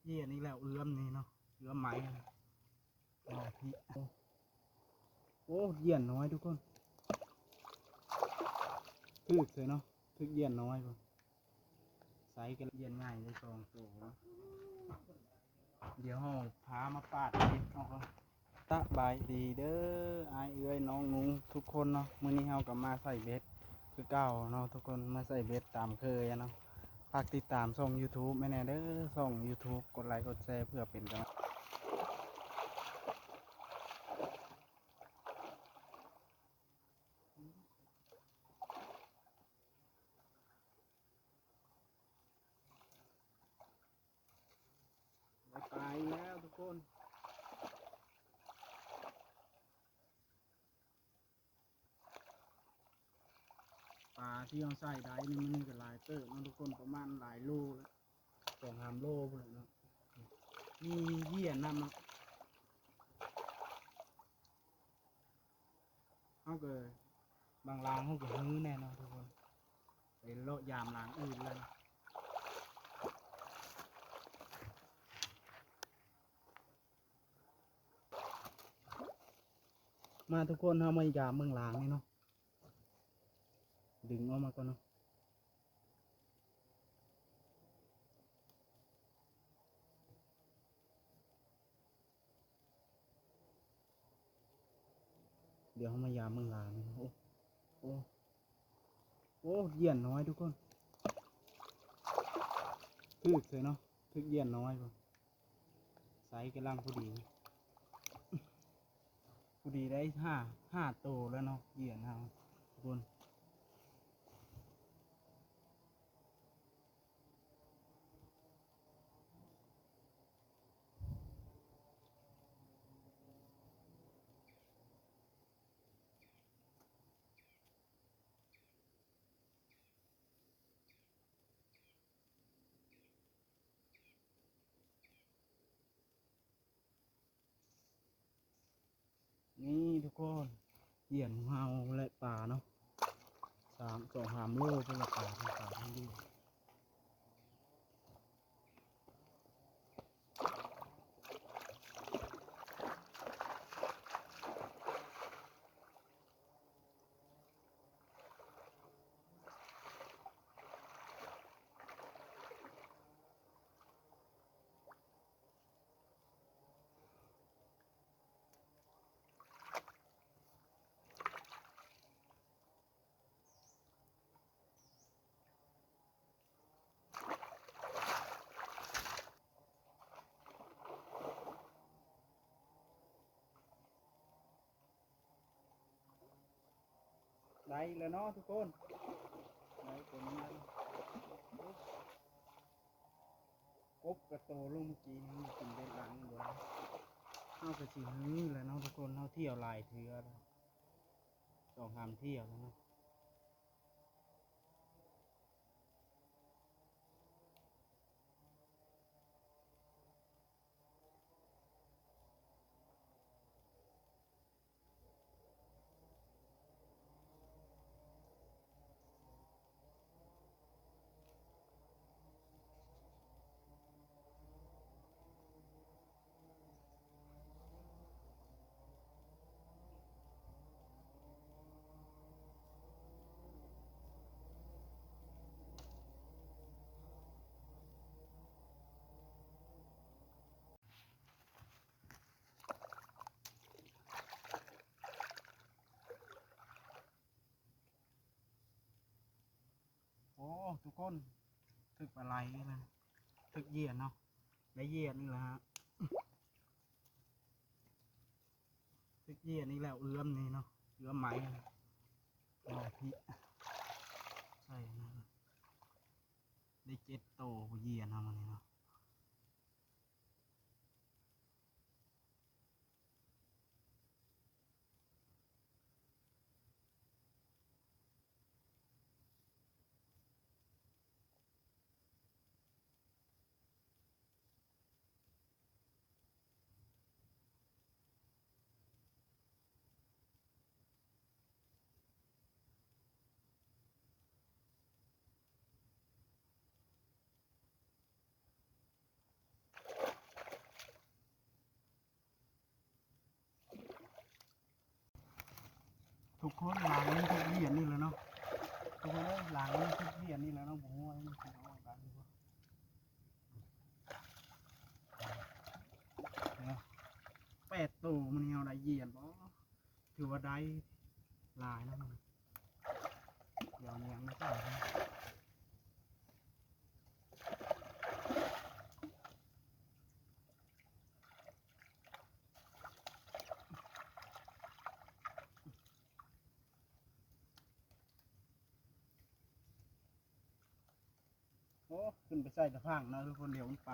ຫຢ້ຽນອີກແລ້ວ ເອື້ອມນີ້ເນາະ ເອື້ອມໄມ້ ໂອ້ ໂອ້ ຫຢ້ຽນນ້ອຍທຸກຄົນ ຖືກເລີຍເນາະ ຖືກຫຢ້ຽນນ້ອຍພຸ້ນ ໄຊກໍຫຢ້ຽນໃຫຍ່ໄດ້ສອງໂຕເນາະ ດຽວເຮົາພາມາປາດເບັດເຮົາກ່ອນ. ສະບາຍດີເດີ ອ້າຍເອື້ອຍນ້ອງນຸ່ງທຸກຄົນເນາະ ມື້ນີ້ເຮົາກໍມາໃສ່ເບັດຄືເກົ່າເນາະທຸກຄົນ ມາໃສ່ເບັດຕາມເຄີຍເນາະ. ຝາກຕິດຕາມຊ່ອງຢູທູບແມ່ແດ່ເດີ ຊ່ອງຢູທູບ ກົດໄລກົດແຊເພື່ອເປັນກຳລັງ ໄດ້ປາອີກແລ້ວທຸກຄົນ ປາທີ່ເຮົາໃສ່ໄດ້ນີ້ ມັນກໍຫຼາຍເຕີບເນາະທຸກຄົນ ປະມານຫຼາຍໂລແລ້ວ ສອງສາມໂລພຸ້ນແຫຼະເນາະ ມີເຫຍື່ອນຳເນາະ. ເຮົາກໍ ບາງລາງເຮົາກໍຮື້ແນ່ເນາະທຸກຄົນ ໄປເລາະຢາມລາງອື່ນແລ້ວ ມາທຸກຄົນ ເຮົາມາຢາມເບິ່ງລາງນີ້ເນາະ ດຶງອອກມາກ່ອນເນາະ. ດຽວເຮົາມາຢາມເບິ່ງລາງນີ້ເນາະ ໂອ້ ໂອ້ ໂອ້ ຫຢ້ຽນນ້ອຍທຸກຄົນ ຖືກເລີຍເນາະ ຖືກຫຢ້ຽນນ້ອຍພຸ້ນ ໄຊກຳລັງພໍດີ ພໍດີໄດ້ຫ້າ ຫ້າໂຕແລ້ວເນາະ ເຫຍື່ອນເຮົາທຸກຄົນ. ນີ້ທຸກຄົນ ເຫຍື່ອນຂອງເຮົາ ແລະ ປາເນາະ ສາມ ສອງສາມໂລ ເພິ່ນລະປາທັງປາທັງເຫຍື່ອນ. ໄດ້ແລ້ວເນາະທຸກຄົນ ໄດ້ຕົວນີ້ ກົບກະໂຕລົງເມື່ອກີ້ ມັນກິນເບັດຫຼັງຢູ່ ເຮົາກະຊິຮື້ແລ້ວເນາະທຸກຄົນ ເຮົາທ່ຽວຫຼາຍເທື່ອແລ້ວ ສອງສາມທ່ຽວແລ້ວເນາະ. ໂອ້ ທຸກຄົນ ຖືກປາໄຫຼອີກແລ້ວ ຖືກເຫຍື່ອນເນາະ ໄດ້ເຫຍື່ອນອີກແລ້ວຮະ ຖືກເຫຍື່ອນອີກແລ້ວ ເອື້ອມນີ້ເນາະ ເອື້ອມໄມ້ ເອົາພີ້ໃສ່ນະ ໄດ້ເຈັດໂຕ ເຫຍື່ອນເຮົາມື້ນີ້ເນາະ. ຄົນຫຼາງມັນທຸກເດືອນນີ້ແຫຼະເນາະ ທຸກຄົນເອີຍ ຫຼາງມັນທຸກເດືອນນີ້ແຫຼະເນາະ ບໍ່ຮູ້ວ່າມັນຊິອອກຫຼາຍຢູ່ບໍ່. ແປດໂຕ ມື້ນີ້ເຮົາໄດ້ເຢັນບໍ່? ຖືວ່າໄດ້ຫຼາຍແລ້ວ ດຽວນີ້ຍັງບໍ່ໄດ້. ໂອ້ ຂຶ້ນໄປໃສ່ຕະພັງເນາະທຸກຄົນ ດຽວມັນໄປ.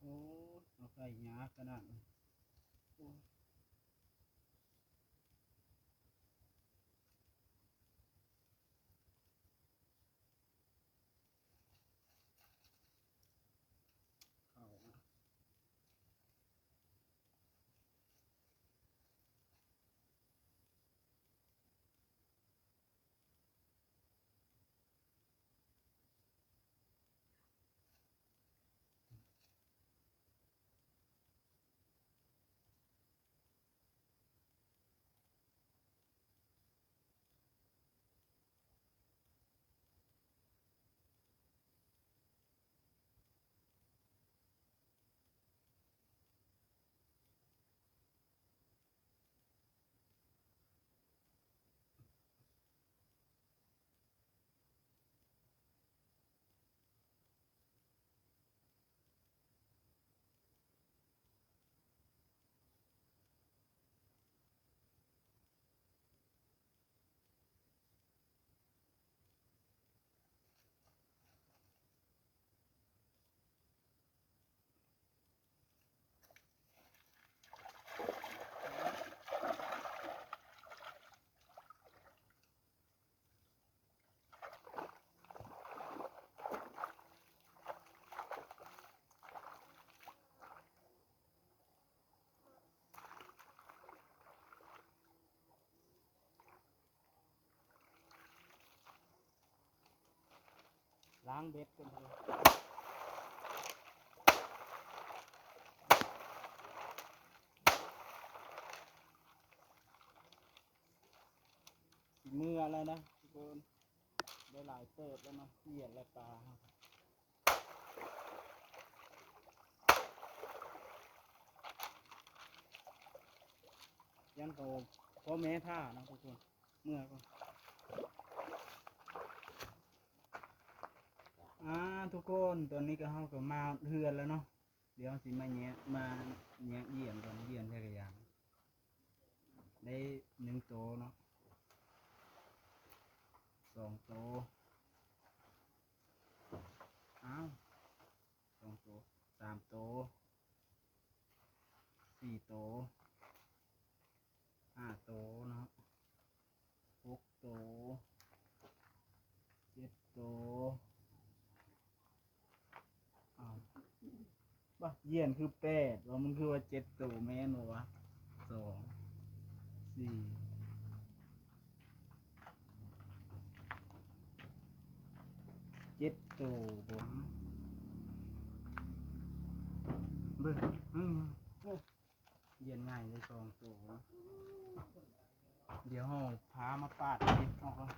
ໂອ້ ເອົາໃສ່ຍາກຂະໜາດນີ້ ໂອ້. ລ້າງເບັດກ່ອນເດີ ຊິເມືອແລ້ວນະທຸກຄົນ ໄດ້ຫຼາຍເຕີບແລ້ວເນາະ ເຫຍດແລ້ວປາເຮົາ. ຍັງກໍພໍ່ແມ່ຖ້າເນາະທຸກຄົນ ເມືອກ່ອນ. ອ່າ ທຸກຄົນ ຕອນນີ້ກໍເຮົາກໍມາເຮືອນແລ້ວເນາະ ດຽວເຮົາຊິມາແຍະ ມາແຍະຢຽນກ່ອນ ຢຽນຈັກກະຢານ ໄດ້ໜຶ່ງໂຕເນາະ ສອງໂຕ ອ້າວ ສອງໂຕ ສາມໂຕ ສີ່ໂຕ ຫ້າໂຕເນາະ ຫົກໂຕ ເຈັດໂຕ ອ້າວ ບາດຢຽນຄືແປດ ວ່າມັນຄືວ່າເຈັດໂຕ ແມ່ນບໍ່ວະ? ສອງ ສີ່ ເຈັດໂຕບໍ່? ເບິ່ງ ອືມ ໂອ້ ຢຽນໃຫຍ່ເລີຍສອງໂຕເນາະ. ດຽວເຮົາພາມາປາດເຫັດເຮົາກ່ອນ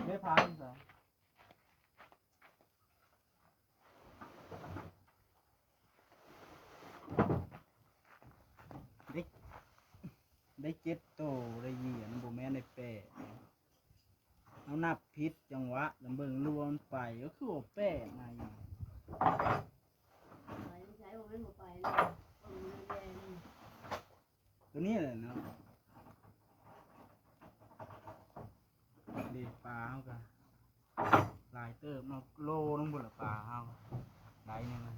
ໄດ້ພາມາໃສ? ໄດ້ ໄດ້ເຈັດໂຕ ໄດ້ຢຽນ ບໍ່ແມ່ນໄດ້ແປດ. ເຮົານັບຜິດຈັງຫວະ ລະເບິ່ງລວມໄປ ກໍຄືວ່າແປດນະ. ໄປໃສ ບໍ່ແມ່ນບໍ່ໄປເນາະ ເບິ່ງແດງ ຕົວນີ້ແຫຼະເນາະ. ເດ ປາເຮົາກໍຫຼາຍເຕີ ເຕີບເນາະ ໂລໜຶ່ງພຸ້ນລະປາເຮົາ ໄດ້ແນວນັ້ນ.